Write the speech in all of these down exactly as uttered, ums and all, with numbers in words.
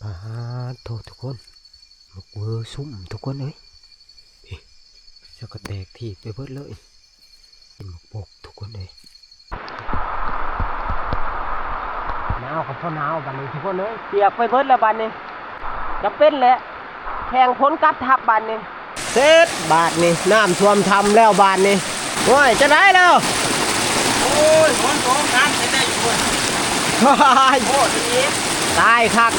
ปาดโทษทุกคน หมกเวอร์ซุ่มทุกคนเอ้ย พี่ จะกระแตกที่ไปเบิดเลย เป็นหมกปกทุกคนเอ้ย หนาวกับพ่อหนาวบัดนี้ทุกคนเอ้ย เปียกไปเบิดแล้วบัดนี้ จะเป็นแหละ แข่งพ้นกับทับบาดนี้ เสร็จบาดนี้ น้ำท่วมทำแล้วบาดนี้ โอ้ย จะได้แล้ว โอ้ย ฝนตกน้ำจะได้อยู่ โอ้ย โอ้ย ตายคัก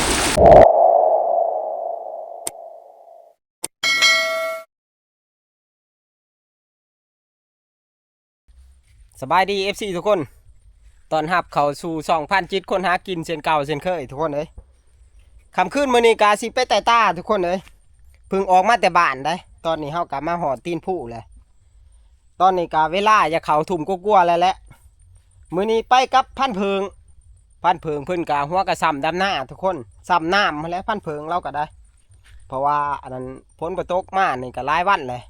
สบายดี เอฟซี ทุกคน ต้อนรับเข้าสู่ช่องพันจิตคนหากินเช่นเก่าเช่นเคยทุกคนเอ้ย ค่ำคืนมื้อนี้กะสิไปไต่ตาทุกคนเอ้ย เพิ่งออกมาแต่บ้านได้ ตอนนี้เฮากะมาฮอดตีนภูแล้ว ตอนนี้กะเวลาจะเข้าทุ่มกว่าๆแล้วแหละ มื้อนี้ไปกับพันเผิง พันเผิงเพิ่นกะหัวกะส่ำดำหน้าทุกคน ส่ำน้ำหั้นแหละพันเผิงลาวกะได้ เพราะว่าอันนั้นฝนบ่ตกมานี่กะหลายวันเลย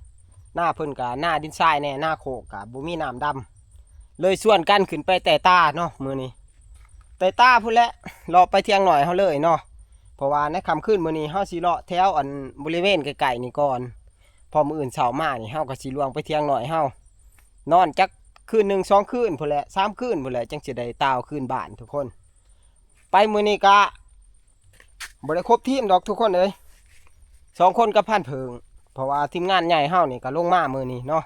นาเพิ่นกะนาดินทรายแน่ นาโคกกะบ่มีน้ำดำ เลยชวนกันขึ้นไปไต่ตาเนาะมื้อนี้ ไต่ตาพู้นแหละ เลาะไปเถียงน้อยเฮาเลยเนาะ เพราะว่าในค่ำคืนมื้อนี้เฮาสิเลาะแถวอันบริเวณใกล้ๆนี่ก่อน พอมื้ออื่นเช้ามานี่เฮากะสิล่วงไปเถียงน้อยเฮา นอนจักคืนหนึ่งสองคืนพู้นแหละ สามคืนพู้นแหละ จั่งสิได้ต่าวคืนบ้านทุกคน ไปมื้อนี้กะบ่ได้ครบทีมดอกทุกคนเอ้ย สองคนกับพันเผิง เพราะว่าทีมงานใหญ่เฮานี่กะลงมามื้อนี้เนาะ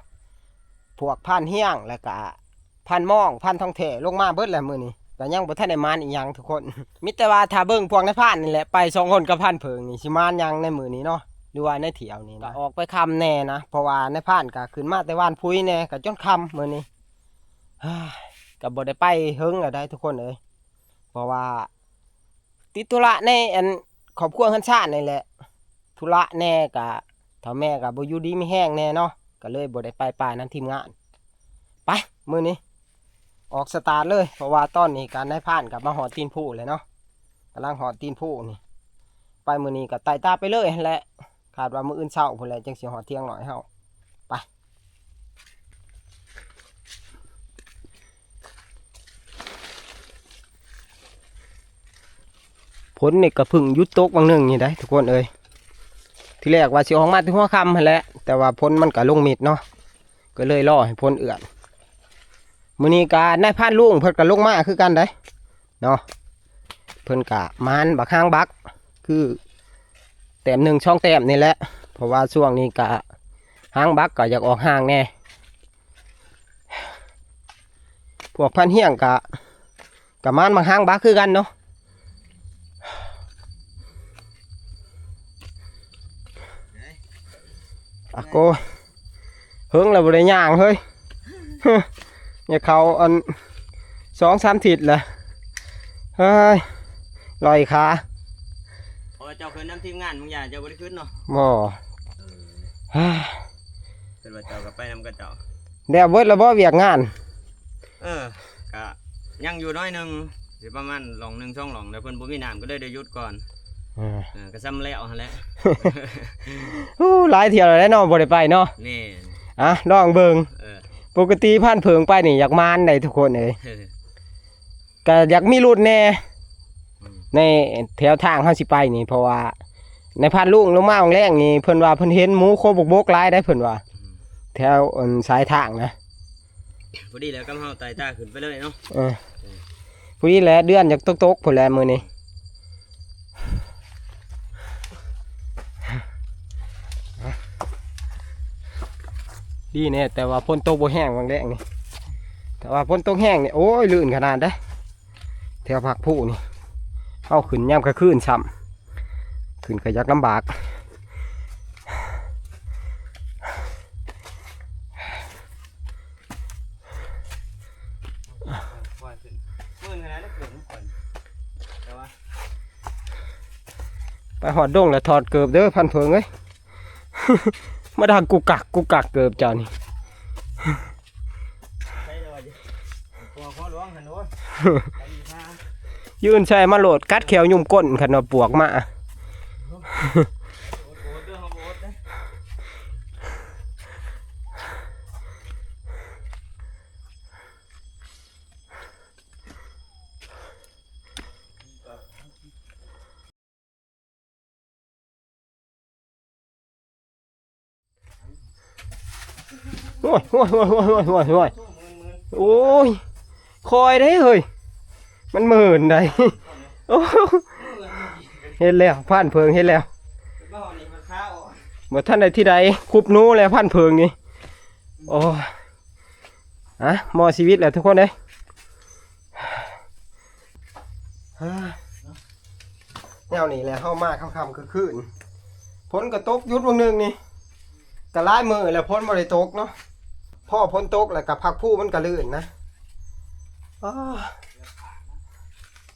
พวกพันเฮียง แล้วกะพันมอง พันทองแท้ลงมาเบิดแล้วมื้อนี้ กะยังบ่ทันได้หมานอีหยังทุกคน มีแต่ว่าถ้าเบิ่งพวกนายพรานนี่แหละ ไปสองคนกับพันเผิงนี่สิหมานหยังในมื้อนี้เนาะ หรือว่าในเที่ยวนี้นะ กะออกไปค่ำแน่นะ เพราะว่านายพรานกะขึ้นมาแต่วานพุ้ยแน่ กะจนค่ำมื้อนี้ กะบ่ได้ไปเฮิงแล้วได้ทุกคนเอ้ย เพราะว่าติดธุระในอันครอบครัวเฮือนชาตินี่แหละ ธุระแน่กะ เฒ่าแม่กะบ่อยู่ดีมีแฮงแน่เนาะ กะเลยบ่ได้ไปป่านำทีมงาน ไป มื้อนี้ ออกสตาร์ทเลย เพราะว่าตอนนี้กะนายพรานกะมาฮอดตีนภูแล้วเนาะ กำลังฮอดตีนภูนี่ ไปมื้อนี้กะไต่ตาไปเลยหั้นแหละ คาดว่ามื้ออื่นเช้าพู้นแหละ จั่งสิฮอดเถียงน้อยเฮา ไป ฝนนี่กะเพิ่งหยุดตกวังหนึ่งนี่ได้ทุกคนเอ้ย ทีแรกว่าสิออกมาแต่หัวค่ำหั้นแหละ แต่ว่าฝนมันกะลงเม็ดเนาะ กะเลยรอให้ฝนเอื้อน มื้อนี้กะนายพรานลุงเพิ่นกะลงมาคือกันได้ เนาะ เพิ่นกะหมานบักหางบัก คือแต้มหนึ่งสองแต้มนี่แหละ เพราะว่าช่วงนี้กะหางบักกะอยากออกห่างแน่ พวกพันเฮียงกะ กะหมานบักหางบักคือกันเนาะ อะโก เฮิงแล้วบ่ได้ย่างเฮ้ย เนี่ยเขาอัน สองสามทิศแหละ เฮ้ย ลอยขา เพราะว่าเจ้าเคยนำทีมงานบางอย่างเจ้าบ่ได้ขึ้นเนาะ บ่ เออ เฮ้ย เพิ่นว่าเจ้าก็ไปนำกับเจ้า แล้วเบิดแล้วบ่เวียกงาน เออ กะยังอยู่น้อยหนึ่ง สิประมาณหล่องหนึ่งสองหล่อง แล้วเพิ่นบ่มีน้ำก็เลยได้หยุดก่อน เออ เออ ก็ซ้ำแล้วหั่นแหละ โอ้ หลายเที่ยวแล้วเนาะ บ่ได้ไปเนาะ แม่น อ่ะ ลองเบิ่ง เออ ปกติพันเผิงไปนี่อยากหมานได้ทุกคนเอ้ย เออ ก็อยากมีรถแน่ อืม ในแถวทางเฮาสิไปนี่ เพราะว่านายพรานลุงลงมาวังแรกนี่ เพิ่นว่าเพิ่นเห็นหมูโคบกบกหลายได้เพิ่นว่า อืม แถวอันสายทางนะ พอดีแล้วกับเฮาไต่ตาขึ้นไปเลยเนาะ เออ พอดีแหละ เดือนอยากตกๆ พู้นแหละมื้อนี้ ดีแน่ แต่ว่าฝนตกบ่แห้งวังแรกนี่ แต่ว่าฝนตกแห้งนี่ โอ้ย ลื่นขนาดเด้ แถวภาคภูนี่ เฮาขึ้นยามกลางคืนซ้ำ ขึ้นก็อยากลำบาก ไปฮอดดงแล้วถอดเกิบเด้อพันเผิงเอ้ย มาดังกุกกักกุกกักเกิบเจ้านี่ ยืนใส่มาโหลดกัดแขวยุ่มก้นคันว่าปวกมา โอ้ย โอ้ย โอ้ย โอ้ย โอ้ย โอ้ย โอ้ย โอ้ย คอยได้เฮ้ย มันหมื่นได้ โอ้ เห็นแล้ว ผ่านเพิงเห็นแล้ว บ่ทันได้ที่ใด คุบหนูแล้วผ่านเพิงนี่ โอ้ อ่ะ หมอชีวิตแหละทุกคนเอ้ย แนวนี้แหละ เฮามาค่ำๆ คืนๆ ฝนก็ตกหยุดวงหนึ่งนี่ ก็หลายมื้อแล้วฝนบ่ได้ตกเนาะ พอฝนตกแล้วก็ผักพูมันก็ลื่นนะ อ้า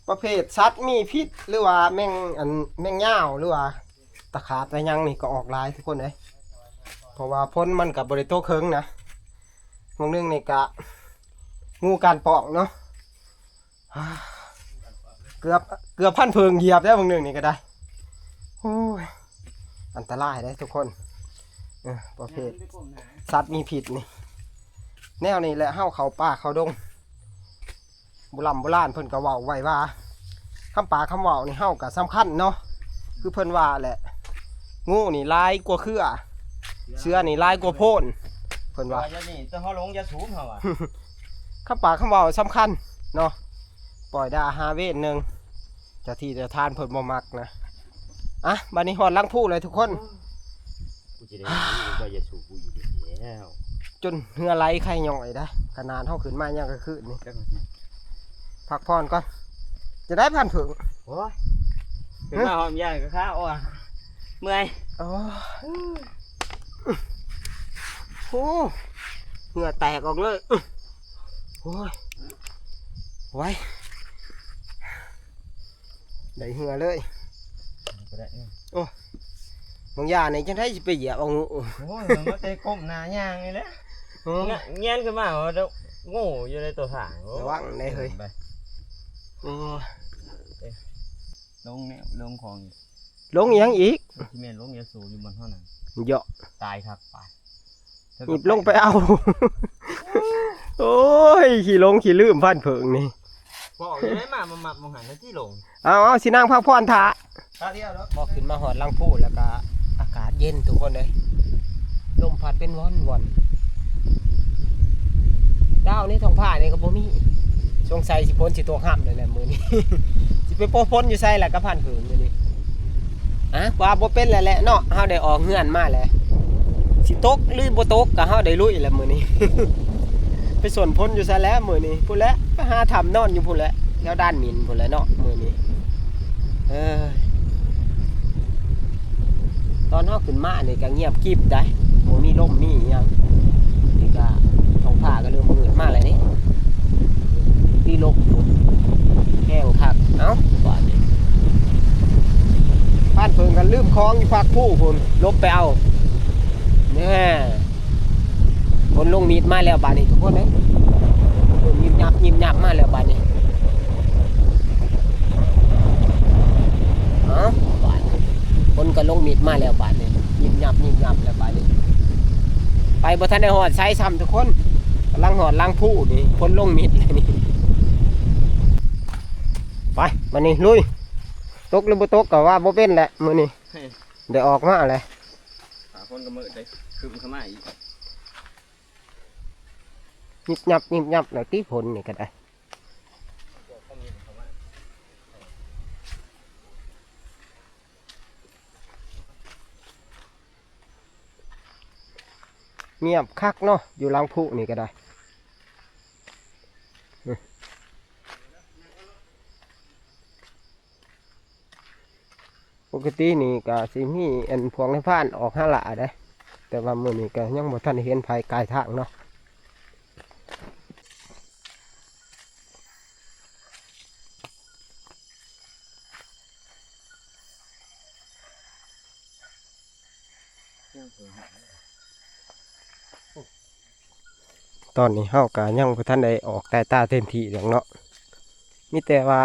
ประเภทสัตว์มีพิษ หรือว่าแมง อัน แมงยาว หรือว่าตะขาบตะหยังนี่ก็ออกหลายทุกคนเอ้ย เพราะว่าฝนมันก็บ่ได้ตกเคิงนะ วงหนึ่งนี่ก็ งูก้านปองเนาะ เกือบ เกือบผ่านเพิงเหยียบแล้วบางหนึ่งนี่ก็ได้ โอ้ย อันตรายเด้ทุกคน เออ ประเภทสัตว์มีพิษนี่ แนวนี้แหละ เฮาเข้าป่าเข้าดง โบราณโบราณเพิ่นก็เว้าไว้ว่า คำปากคำเว้านี่เฮาก็สำคัญเนาะ คือเพิ่นว่าแหละ งูนี่ร้ายกว่าเครือ เสือนี่ร้ายกว่าโพน เพิ่นว่า ว่าอย่านี่แต่เฮาหลงอย่าสูงเฮาอะ คำปากคำเว้าสำคัญเนาะ ปล่อยด่าหาเวรหนึ่ง เจ้าที่เจ้าทานเพิ่นบ่มักนะ อ่ะ บัดนี้ฮอดหลังภูเลยทุกคน กูจะได้รู้ว่าอย่าสูบบุหรี่แล้ว จนเหงื่อไหลไข้ย่อยได้ ขนาดเฮาขึ้นมายังกลางคืนนี่ พักผ่อนก่อน จะได้ผ่านเพิง โอ้ย ขึ้นมาหอมยายก็ขาอ่อน เมื่อย โอ้ย โอ้ เหงื่อแตกออกเลย โอ้ย ไว้ ได้เหงื่อเลย ก็ได้ โอ้ บางอย่างนี่จังได๋สิไปเหยียบเอางู โอ้ย มันก็แต่ก้มหน้าย่างนี่แหละ โอ้ เงะ เงี้ยนขึ้นมาว่าเดี๋ยวงูอยู่ในตัวถ่าง โอ้ ระวังได้เฮ้ย ไป โอ้ ลงเนี่ย ลงของอีก ลงอีหยังอีก ที่แม่นลงยาสูบอยู่บนเท่านั้น เยาะ ตายคักไป หยิบลงไปเอา โอ้ย ขี้หลงขี้ลืมผ่านเพิงนี่ บอกอยู่ได้มา มามักมองหันที่หลง เอา เอา สินั่งพักผ่อนถ่า ตาเดียวแล้ว พอขึ้นมาฮอดหลังภูแล้วก็อากาศเย็นทุกคนเอ้ย ลมพัดเป็นว่อนๆ ดาวในท้องฟ้านี่ก็บ่มี สงสัยสิฝนสิตกห่ำเลยแหละมื้อนี้ สิไปโปะฝนอยู่ไสล่ะกับผ่านเพิงมื้อนี้ อ่ะ ว่าบ่เป็นแล้วแหละเนาะ เฮาได้ออกเฮือนมาแล้ว สิตกหรือบ่ตกก็เฮาได้ลุยแล้วมื้อนี้ ไปสวนฝนอยู่ไสแล้วมื้อนี้ พู้นแหละ ไปหาถ้ำนอนอยู่พู้นแหละ แถวด่านหมิ่นพู้นแหละเนาะ มื้อนี้ เออ ตอนเฮาขึ้นมานี่ก็เงียบกริบได้ บ่มีลมมีอิหยัง นี่ก็ท้องฟ้าก็เริ่มมืดมาแล้วนี่ ที่ลบพุ้น แห้งคัก เอ้า บาดนี้ ผ่านเพิงกันลืมของอยู่พักภูพุ้น ลบไปเอา แน่ ฝนลงมิดมาแล้วบาดนี้ทุกคนเอ้ย ฝนยิบยับยิบยับมาแล้วบาดนี้ เอ้า บาดนี้ ฝนก็ลงมิดมาแล้วบาดนี้ ยิบยับยิบยับแล้วบาดนี้ ไปบ่ทันได้ฮอดไสซ้ำทุกคน กำลังฮอดหลังภูนี่ ฝนลงมิดแล้วนี่ ไป บาดนี้ลุย ตกหรือบ่ตกก็ว่าบ่เป็นแหละมื้อนี้ ได้ออกมาแล้ว ฝนก็มืดเลย ครึ้มเข้ามาอีก ยิบยับยิบยับแล้วติฝนนี่ก็ได้ เงียบคักเนาะ อยู่หลังภูนี่ก็ได้ ปกตินี่ก็สิมีอันพวกนายพรานออกหาล่าเด้ แต่ว่ามื้อนี้ก็ยังบ่ทันเห็นไผกายทางเนาะ ตอนนี้เฮาก็ยังบ่ทันได้ออกแต่ตาเต็มที่ดอกเนาะ มีแต่ว่า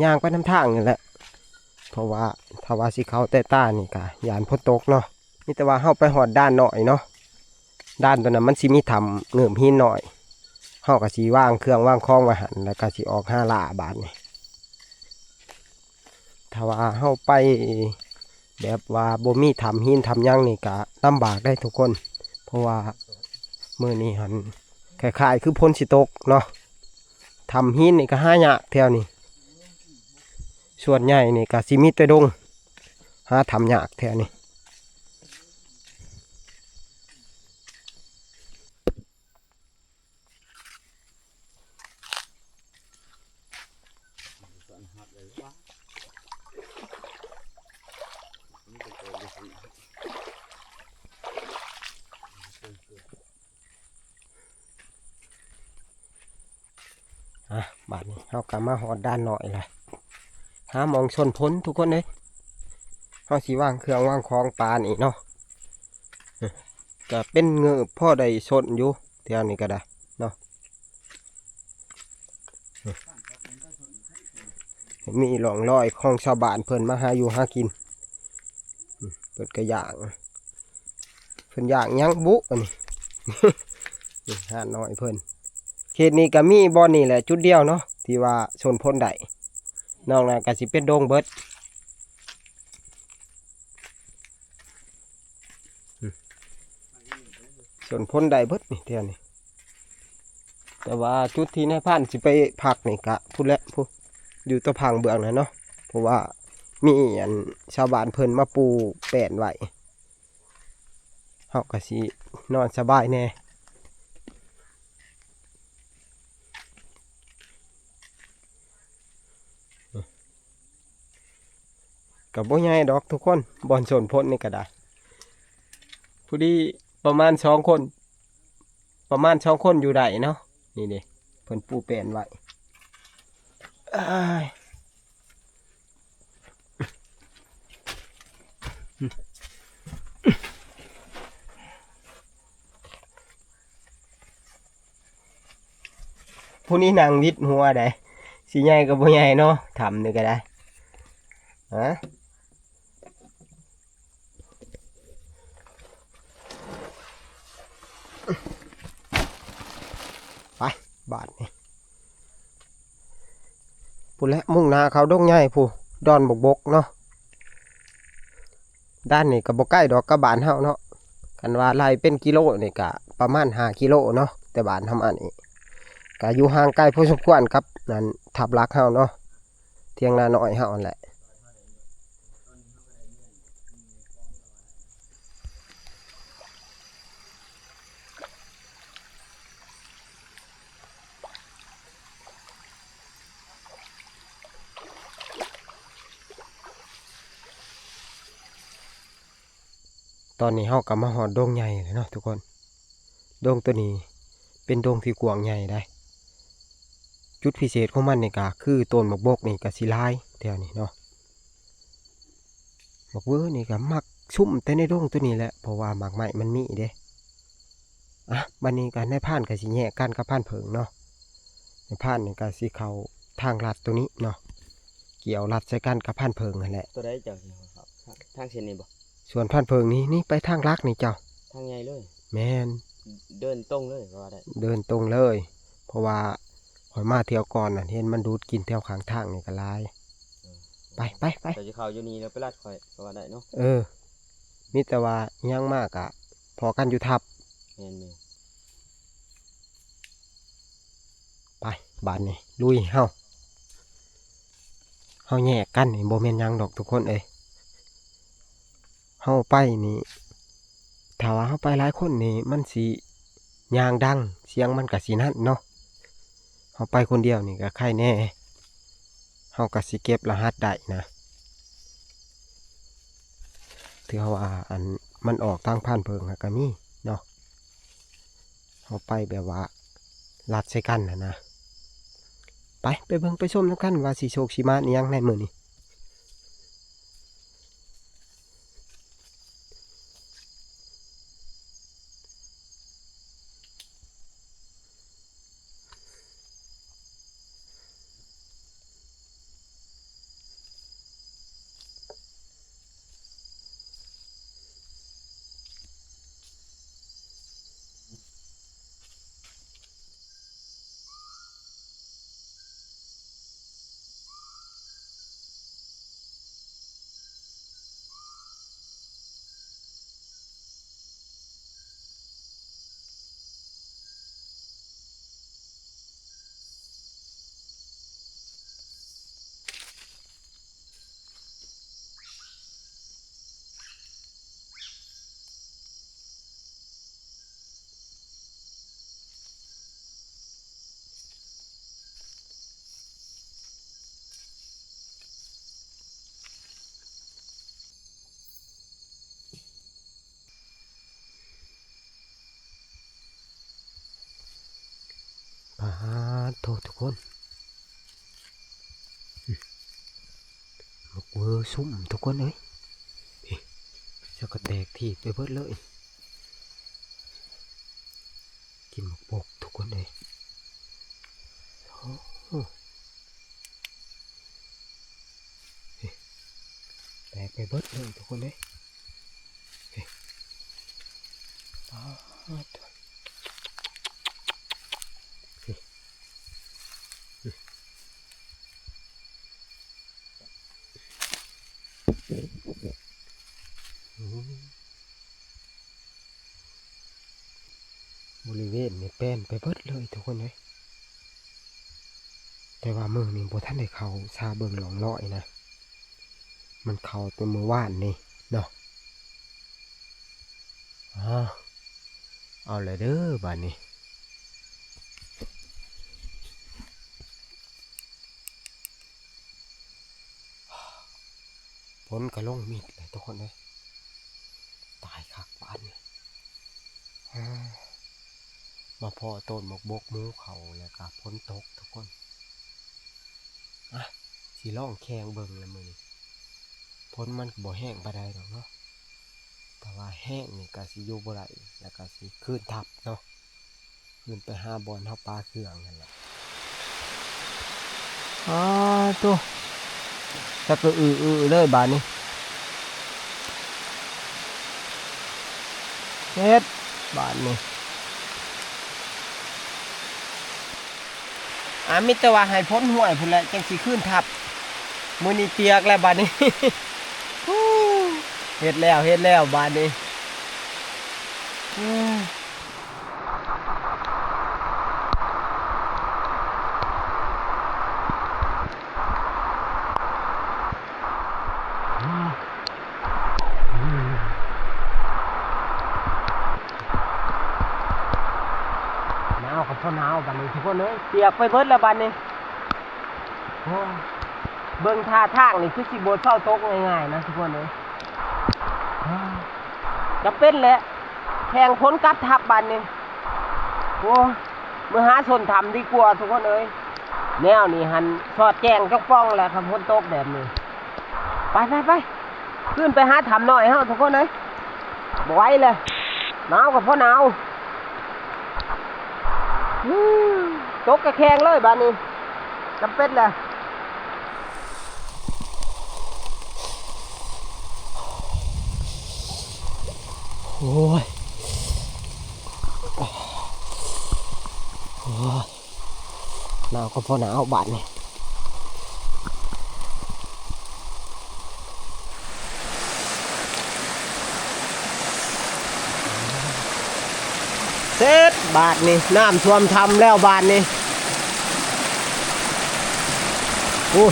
ย่างไปนำทางนี่แหละ เพราะว่าถ้าว่าสิเข้าแต่ตานี่ก็ย้านฝนตกเนาะ มีแต่ว่าเฮาไปฮอดด่านน้อยเนาะ ด่านตัวนั้นมันสิมีถ้ำเงิมหินน้อย เฮาก็สิวางเครื่องวางของไว้หั่น แล้วก็สิออกหาล่าบาดนี้ ถ้าว่าเฮาไปแบบว่าบ่มีถ้ำหินถ้ำหยังนี่ก็ลำบากได้ทุกคน เพราะว่า มื้อนี้หั่นคล้ายๆคือฝนสิตกเนาะ ถ้ำหินนี่ก็หายากแถวนี้ ส่วนใหญ่นี่ก็สิมีแต่ดง หาถ้ำยากแถวนี้ อ่ะ บาดนี้เฮาก็มาฮอดด่านน้อยละ หาหม่องซ่อนฝนทุกคนเอ้ย เฮาสิวางเครื่องวางของปานนี้เนาะ ก็เป็นเงือบพอได้ซ่อนอยู่แถวนี้ก็ได้เนาะ มีร่องรอยของชาวบ้านเพิ่นมาหาอยู่หากิน อืม เพิ่นก็ย่าง เพิ่นย่างหยังบุอันนี้ นี่ห่านน้อยเพิ่น เขตนี้ก็มีบ่อนนี่แหละจุดเดียวเนาะ ที่ว่าซ่อนฝนได้ นอกนั้นก็สิเป็นดงเบิด ซ่อนฝนได้เบิดนี่แถวนี้ แต่ว่าจุดที่นายพรานสิไปพักนี่กะพู้นแหละ พู้น อยู่ตะพังเบื้องนั่นเนาะ เพราะว่ามีอันชาวบ้านเพิ่นมาปูแป้นไว้ เฮาก็สินอนสบายแน่ ก็บ่ใหญ่ดอกทุกคน บ่อนซ่อนฝนนี่ก็ได้ พอดีประมาณสองคน ประมาณสองคนอยู่ได้เนาะ นี่เด้ เพิ่นปูแป้นไว้ อ้าย ผู้นี้นั่งวิดหัวได้ สิใหญ่ก็บ่ใหญ่เนาะ ถ้ำนี่ก็ได้ ฮะ ไป บาดนี้ พู้นแหละ มุ่งหน้าเข้าดงใหญ่พู้น ดอนบกบกเนาะ ด่านนี้ก็บ่ใกล้ดอกกับบ้านเฮาเนาะ คันว่าไล่เป็นกิโลนี่ก็ประมาณห้ากิโลเนาะ แต่บ้านเฮามานี่ ก็อยู่ห่างไกลพอสมควรกับนั่น ทับหลักเฮาเนาะ เถียงนาน้อยเฮาหั่นแหละ ตอนนี้เฮาก็มาฮอดดงใหญ่แล้วเนาะทุกคน ดงตัวนี้เป็นดงที่กว้างใหญ่ได้ จุดพิเศษของมันนี่ก็คือต้นบักบกนี่ก็สิหลายแถวนี้เนาะ บักเวอนี่ก็มักซุ่มแต่ในดงตัวนี้แหละ เพราะว่าหมากไม้มันมีเด้ อ่ะ บัดนี้ก็นายพรานก็สิแยกกันกับพรานเผิงเนาะ นายพรานนี่ก็สิเข้าทางลัดตัวนี้เนาะ เกี่ยวลัดใส่กันกับพรานเผิงหั่นแหละ ตัวใดเจ้าสิเข้าครับ ทางเส้นนี้บ่ ส่วนพรานเผิงนี่ นี่ไปทางลักนี่เจ้า ทางใหญ่เลย แม่น เดินตรงเลยก็ว่าได้ เดินตรงเลย เพราะว่าข้อยมาเที่ยวก่อนน่ะ เห็นมันดูดกินแถวข้างทางนี่ก็หลาย เออ ไป ไป ไป เจ้าสิเข้าอยู่นี่แล้วไปลัดข้อยก็ว่าได้เนาะ เออ มีแต่ว่ายังมากอะ พ้อกันอยู่ทับ แม่นๆ ไป บาดนี้ลุยเฮา เฮาแยกกันนี่บ่แม่นหยังดอกทุกคนเอ้ย เฮาไปนี่ ถ้าว่าเฮาไปหลายคนนี่มันสิย่างดัง เสียงมันก็สินั่นเนาะ เฮาไปคนเดียวนี่ก็ไคแน่ เฮาก็สิเก็บรหัสได้นะ ถือว่าอันมันออกทางพรานเผิงหากะมีเนาะ เฮาไปแบบว่าลัดใส่กันหั่นนะ ไป ไปเบิ่งไปชมนำกันว่าสิโชคสิหมานอิหยังในมื้อนี้ อ่า โทษทุกคน บักเวอร์ซุ่มทุกคนเอ้ย นี่ จะกระแตกที่ไปเบิดเลย กินหมกบกทุกคนเอ้ย โอ้โห นี่ แตกไปเบิดเลยทุกคนเอ้ย นี่ ป๊าด นี่ อืม บริเวณนี่แปนไปเบิดเลยทุกคนเอ้ย แต่ว่ามื้อนี้บ่ทันได้เข้าซาเบิ่งร่องรอยนะ มันเข้าแต่มื้อวานนี่เนาะ อ้าว เอาเลยเด้อบาดนี้ ฝนก็ลงมิดเลยทุกคนเอ้ย ตายคักบาดนี้ อ่า มาพ้อต้นหมากบกหมู่เขาแล้วก็ฝนตกทุกคน อ่ะ สิลองแข่งเบิ่งละมื้อนี้ ฝนมันก็บ่แห้งปานใดดอกเนาะ แต่ว่าแห้งนี่ก็สิอยู่บ่ได้ แล้วก็สิคืนทับเนาะ คืนไปหาบ่อนเฮาปาเครื่องนั่นล่ะ อ้า โต จักก็อื้อๆเลยบาดนี้ เฮ็ดบาดนี้ อ่า มีแต่ว่าให้พ้นห้วยพุ้นแหละ จังสิคืนทับ มื้อนี้เปียกแล้วบาดนี้ ฮู้ เฮ็ดแล้ว เฮ็ดแล้วบาดนี้ อืม หนาวก็พอหนาวบาดนี้ทุกคนเอ้ย เปียกไปเบิดแล้วบาดนี้ โอ้ย เบิ่งท่าทางนี่คือสิบ่เซาตกง่ายๆนะทุกคนเอ้ย จำเป็นแหละ แข่งพ้นกับทับบาดนี้ โอ้ย มื้อหาส้นถ้ำดีกว่าทุกคนเอ้ย แนวนี้หั่นสอดแจ้งจกป่องแหละ คันฝนตกแบบนี้ ไปไปไป ขึ้นไปหาถ้ำน้อยเฮาทุกคนเอ้ย บ่ไหวเลย หนาวก็พอหนาว อืม ตกกะแข่งเลยบาดนี้ จำเป็นแหละ โอ้ย โอ้ย หนาวก็พอหนาวบาดนี้ เสร็จบาดนี้ น้ำท่วมถ้ำแล้วบาดนี้ อู้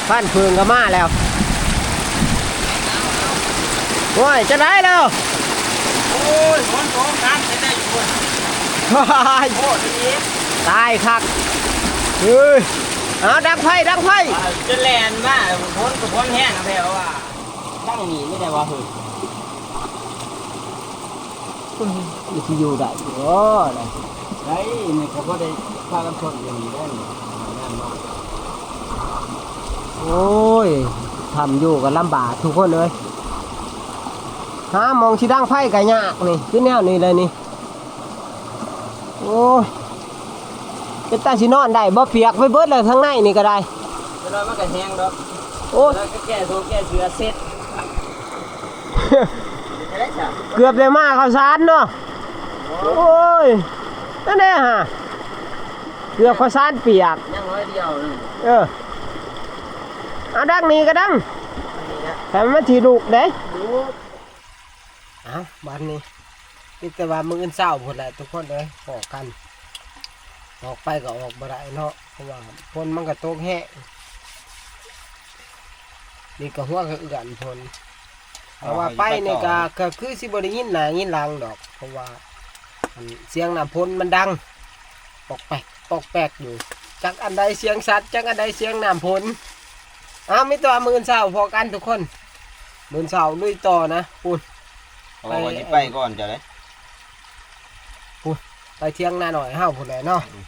พันธุ์ผึ้งก็มาแล้ว โอ้ย จะได้แล้ว โอ้ย ฝนตกน้ำจะได้อยู่ ว้าย โอ้ย ตายคัก เฮ้ย เอาดังไฟ ดังไฟ อ่า จะแล่นมา ฝนก็ฝนแห้งแท้ว่า ตั้งนี่ไม่ได้ว่า เฮ้ย มันสิอยู่ได้อยู่บ่ล่ะ ได้ นี่ก็บ่ได้พากันทนอยู่นี่ได้นี่ งานมา โอ้ย ถ้ำอยู่ก็ลำบากทุกคนเอ้ย หาหม่องสิดังไฟก็ยากนี่ คือแนวนี้เลยนี่ โอ้ย เป็นตาสินอนได้บ่ เปียกไปเบิดเลย ทางในนี่ก็ได้ จะนอนมันก็แห้งดอก โอ้ย แล้วก็แก้ตัวแก้เสือเสร็จ จะได้จ้ะ เกือบได้มาข้าวสารเนาะ โอ้ย นั่นแหละฮะ เกือบข้าวสารเปียก ยังน้อยเดียวหนึ่ง เออ เอาดังนี้ก็ดัง อันนี้นะ แต่มันสิลูกเด้ ลูก เอาบาดนี้ มีแต่ว่ามื้ออื่นเช้าพุ้นแหละทุกคนเอ้ย พ้อกัน ออกไปก็ออกบ่ได้เนาะ เพราะว่าฝนมันก็ตกแฮง นี่ก็หัวก็เอื้อนฝน เพราะว่าไปนี่ก็ ก็คือสิบ่ได้ยินหน้ายินหลังดอก เพราะว่า อันเสียงน้ำฝนมันดัง ปอกแปก ปอกแปกอยู่ จักอันใดเสียงสัตว์ จักอันใดเสียงน้ำฝน เอา มีแต่ว่ามื้ออื่นเช้าพ้อกันทุกคน มื้ออื่นเช้าลุยต่อนะ พุ้น โอ้ ไป ว่าสิไปก่อนเจ้าเด้ พุ้น ไปเถียงนาน้อยเฮาพุ้นแหละเนาะ อืม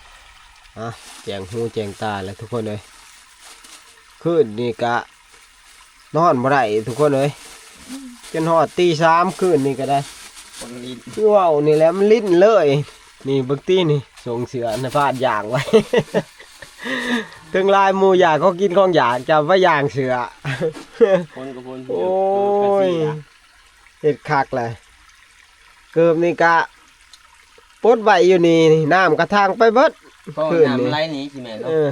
อ่ะ แจ้งหูแจ้งตาแล้วทุกคนเอ้ย คืนนี้กะ นอนบ่ได้ทุกคนเอ้ย จนฮอดตีสามคืนนี้ก็ได้ คนลิ้น คือเว้านี่แหละมันลิ้นเลย นี่เบิ่งตินี่ ส่งเสื้อในพาดย่างไว้ ถึงลายหมู่อยากเขากินของอยาก จะว่าย่างเสื้อ คนกับคน โอ้ย เฮ็ดคักเลย เกิบนี่กะ ปดไว้อยู่นี่ น้ำกะทางไปเบิด ก็คืนนี้ น้ำไหลหนีสิแม่นเนาะ เออ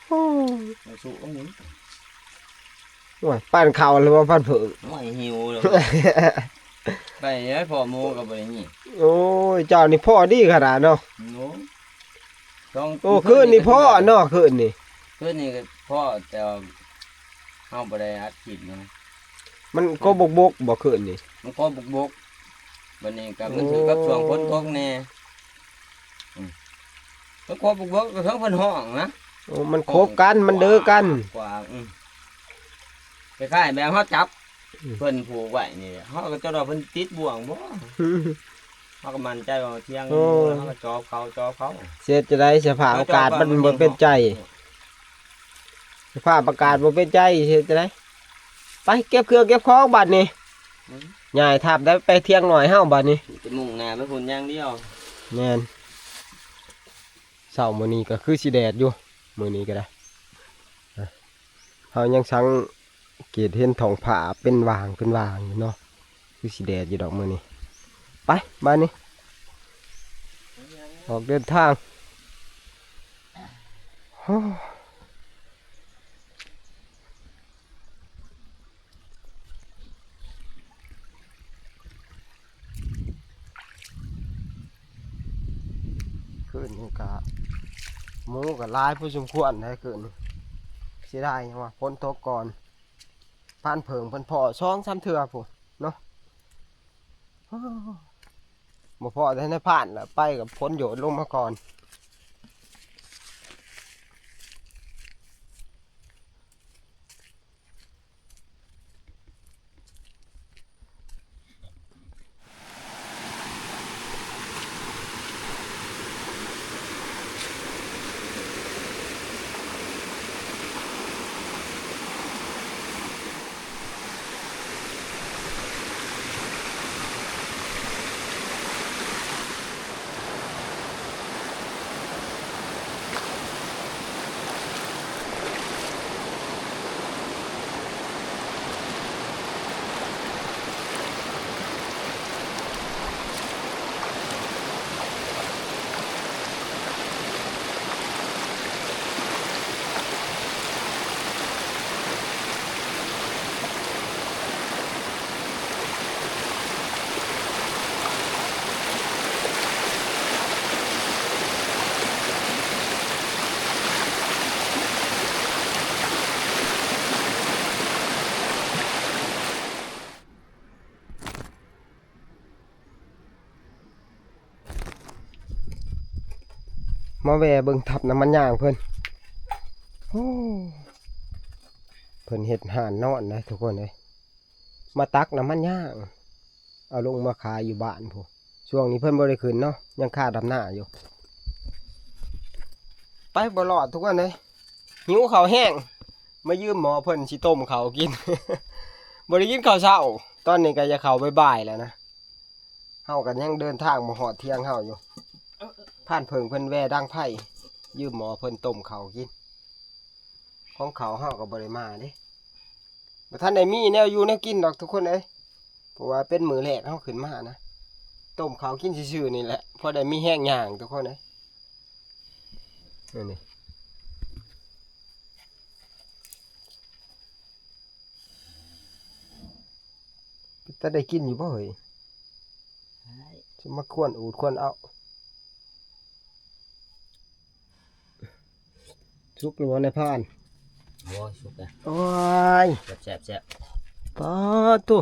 โอ้ มันสุกก็หมุน โอ้ย ปั่นข้าวหรือว่าปั่นเผิง โอ้ย หิวเลย ไปเลยพ่อหมู่ก็บ่ได้ยิน โอ้ย เจ้านี่พ่อดีขนาดเนาะ โอ้ ต้อง โอ้ คืนนี้พ่อเนาะ คืนนี้ คืนนี้ก็พ่อ แต่ว่าเฮาบ่ได้อัดคลิปนะ มันก็บกๆ บ่ คืนนี้ มันก็บกๆ บัดนี้ก็มันถือกับช่วงฝนตกแน่ อืม มันก็บกๆ ก็ทั้งเพิ่นฮ้องนะ โอ้ มันคบกัน มันเด้อกัน กว่า อืม คล้ายๆ แบบเฮาจับ อืม เพิ่นผูกไว้นี่ เฮาก็จะรอเพิ่นติดบ่วงบ่ เฮาก็มั่นใจว่าเที่ยง โอ้ เฮาก็จอบเขา จอบเขา เสียจะได้สภาพอากาศมันบ่เป็นใจ สภาพอากาศบ่เป็นใจ เสียจะได้ ไปเก็บเครื่องเก็บของบัดนี้ อืม ย้ายทัพได้ไปเที่ยงหน่อยเฮาบัดนี้ จะมุ่งหน้าไปพุ่นอย่างเดียว แม่น เช้ามื้อนี้ก็คือสิแดดอยู่ มื้อนี้ก็ได้ เฮายังสังเกตเห็นท้องฟ้าเป็นหว่างเป็นหว่างอยู่เนาะ คือสิแดดอยู่ดอกมื้อนี้ ไป บัดนี้ ออกเดินทาง โอ้ คืนนี้กะ หมู่กะหลายพอสมควรนะคืนนี้ เสียดายหยังวะ ฝนตกก่อน พรานเผิงเพิ่นพ้อสองสามเทื่อพู้นเนาะ บ่พ้อแต่ในพรานล่ะ ไปกับฝนโยดลงมาก่อน มาแวะเบิ่งทับน้ำมันยางเพิ่น โอ้ เพิ่นเฮ็ดฮ้านนอนนะทุกคนเอ้ย มาตักน้ำมันยาง เอาลงมาขายอยู่บ้านพู้น ช่วงนี้เพิ่นบ่ได้ขึ้นเนาะ ยังคาดำนาอยู่ ไปบ่รอดทุกคนเอ้ย หิวข้าวแฮง มายืมหมอเพิ่นสิต้มข้าวกิน บ่ได้กินข้าวเช้า ตอนนี้ก็จะเข้าบ่ายๆแล้วนะ เฮาก็ยังเดินทางมาฮอดเที่ยงเฮาอยู่ พรานเผิงเพิ่นแว่ดังไฟ ยืมหมอเพิ่นต้มข้าวกิน ของข้าวเฮาก็บ่ได้มาเด้ บ่ทันได้มีแนวอยู่แนวกินดอกทุกคนเอ้ย เพราะว่าเป็นมื้อแรกเฮาขึ้นมานะ ต้มข้าวกินซื่อๆนี่แหละ พอได้มีแฮงย่างทุกคนเอ้ย นี่ เป็นตาได้กินอยู่บ่เฮ้ย ได้ จะมาควนอูดควนเอา สุกหรือบ่นายพราน โอ้ย สุกแล้ว โอ้ย แซ่บๆๆ ปาดโถ่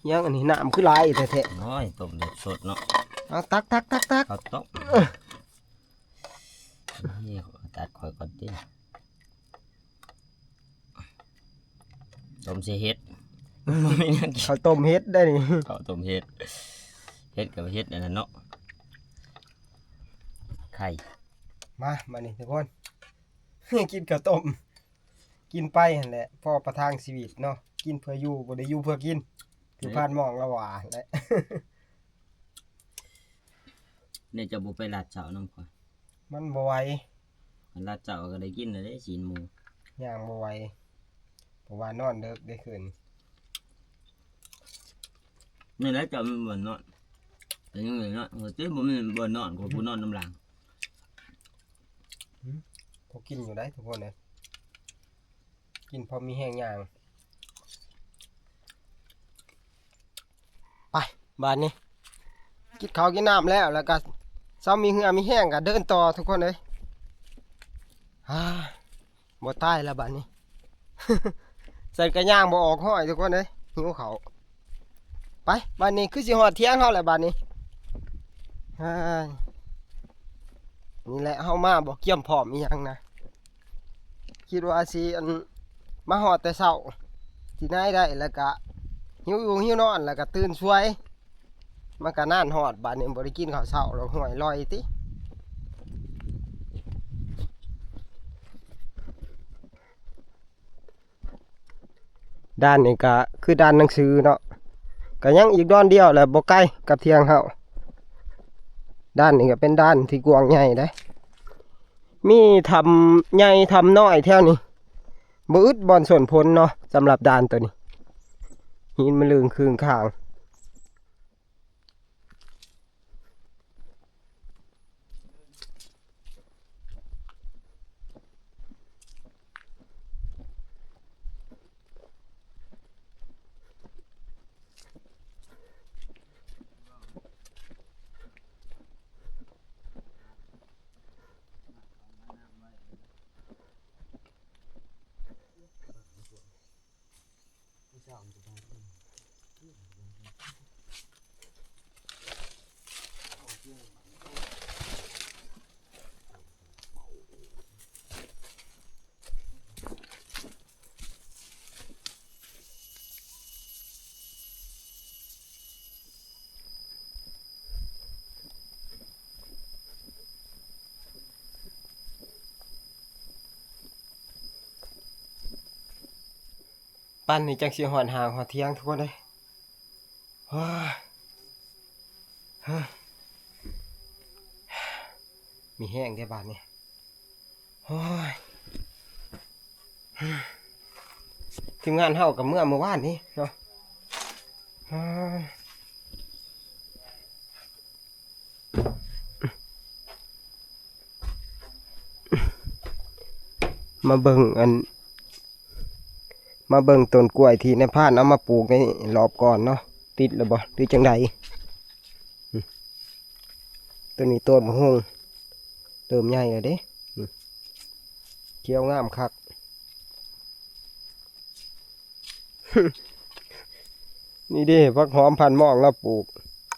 ยังอันนี้น้ำคือหลายแท้ๆ โอ้ย ต้มสดๆเนาะ เอาตักตักตักตัก ข้าวต้ม นี่ตัดข่อยก่อนติ ต้มใส่เห็ด มันบ่มีแนวกิน ข้าวต้มเห็ดได้นี่ ข้าวต้มเห็ด เห็ดกับเห็ดอันนั้นเนาะ ไข่ มา มานี่ทุกคน กินข้าวต้ม กินไปหั่นแหละ พอประทังชีวิตเนาะ กินเพื่ออยู่ บ่ได้อยู่เพื่อกิน คือผ่านหม่องละว่าแหละ เนี่ยเจ้าบ่ไปลาดเช้านำข้อย มันบ่ไหว คันลาดเช้าก็ได้กินแล้วเด้ ศีลหมู ย่างบ่ไหว เพราะว่านอนเดิกได้คืน นี่แหละเจ้ามันบ่นอน แต่ยังไงเนาะ หัวเจ๊บ่มีบ่นอน ก็ผู้นอนนำหลัง พอกินอยู่ได้ทุกคนเลย กินพอมีแฮงย่าง ไป บาดนี้ กินข้าวกินน้ำแล้ว แล้วก็เซามีเหื่อมีแฮงก็เดินต่อทุกคนเลย ฮ่า บ่ตายแล้วบาดนี้ สันกะย่างบ่ออกห้อยทุกคนเลย หิวข้าว ไป บาดนี้คือสิฮอดเที่ยงเฮาแล้วบาดนี้ ฮ่า นี่แหละเฮามาบ่เกียมพร้อมอีหยังนะ คิดว่าสิอัน มาฮอดแต่เช้า สินายได้ แล้วก็หิวอยู่หิวนอน แล้วก็ตื่นสวย มันก็นานฮอด บาดนี้บ่ได้กินข้าวเช้า แล้วห้วยลอยติ ด่านนี้ก็คือด่านหนังสือเนาะ ก็ยังอีกด่านเดียวแหละ บ่ไกลกับเที่ยงเฮา ด่านนี้ก็เป็นด่านที่กว้างใหญ่เด้ มีถ้ำใหญ่ถ้ำน้อยแถวนี้ บ่อึดบ่อนส้นผลเนาะ สำหรับด่านตัวนี้ หินมันลึงคืงคาง ปานนี้จั่งสิฮอดห้างฮอดเที่ยงทุกคนเอ้ย ว้า ฮะ มีแฮงเด้บาดนี้ โอ้ย ทีมงานเฮาก็เมือเมื่อวานนี้เนาะ โอ้ย มาเบิ่งอัน มาเบิ่งต้นกล้วยที่นายพรานเอามาปลูกในรอบก่อนเนาะ ติดแล้วบ่ หรือจั่งใด อืม ต้นนี้ต้นบักหุ่ง เริ่มใหญ่แล้วเด้ อืม เขียวงามคัก นี่เด้ ผักหอมพันหม่องลาวปลูก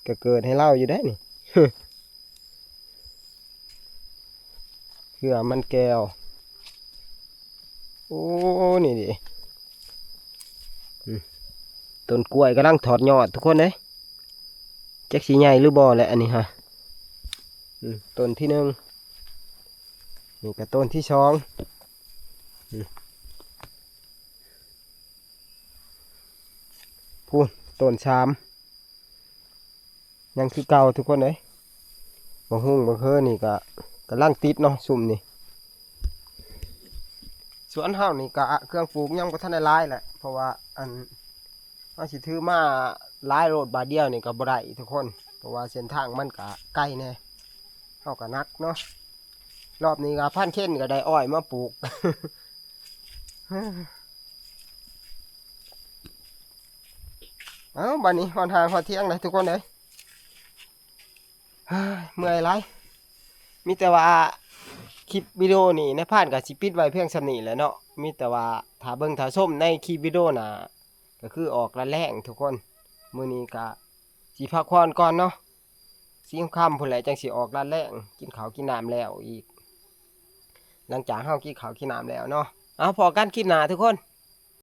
ก็เกิดให้ลาวอยู่เด้นี่ เขือมันแก้ว โอ้ นี่เด้ อืม ต้นกล้วยกำลังถอดยอดทุกคนเด้ จักสิใหญ่หรือบ่แหละอันนี้ฮะ อืม ต้นที่หนึ่ง นี่ก็ต้นที่สอง อืม พู้น ต้นสาม ยังคือเก่าทุกคนเอ้ย บักหุ่งบักเฮอนี่ก็กำลังติดเนาะ ซุมนี่ สวนเฮานี่ก็เครื่องปลูกยังบ่ทันได้หลายแหละ เพราะว่าอัน เฮาสิถือมาหลายโลดบาทเดียวนี่ก็บ่ได้ทุกคน เพราะว่าเส้นทางมันก็ไกลแน่ เฮาก็หนักเนาะ รอบนี้ก็พันเคนก็ได้อ้อยมาปลูก เอ้า บัดนี้ฮอดห้างฮอดเที่ยงแล้วทุกคนเอ้ย เฮ้ย เมื่อยหลาย มีแต่ว่าคลิปวิดีโอนี้นายพรานก็สิปิดไว้เพียงส่ำนี้แหละเนาะ มีแต่ว่าถ้าเบิ่งถ้าชมในคลิปวิดีโอหน้า ก็คือออกละแลงทุกคน มื้อนี้ก็สิพักผ่อนก่อนเนาะ สี่ค่ำพู้นแหละจั่งสิออกละแลง กินข้าวกินน้ำแล้วอีก หลังจากเฮากินข้าวกินน้ำแล้วเนาะ เอาพ้อกันคลิปหน้าทุกคน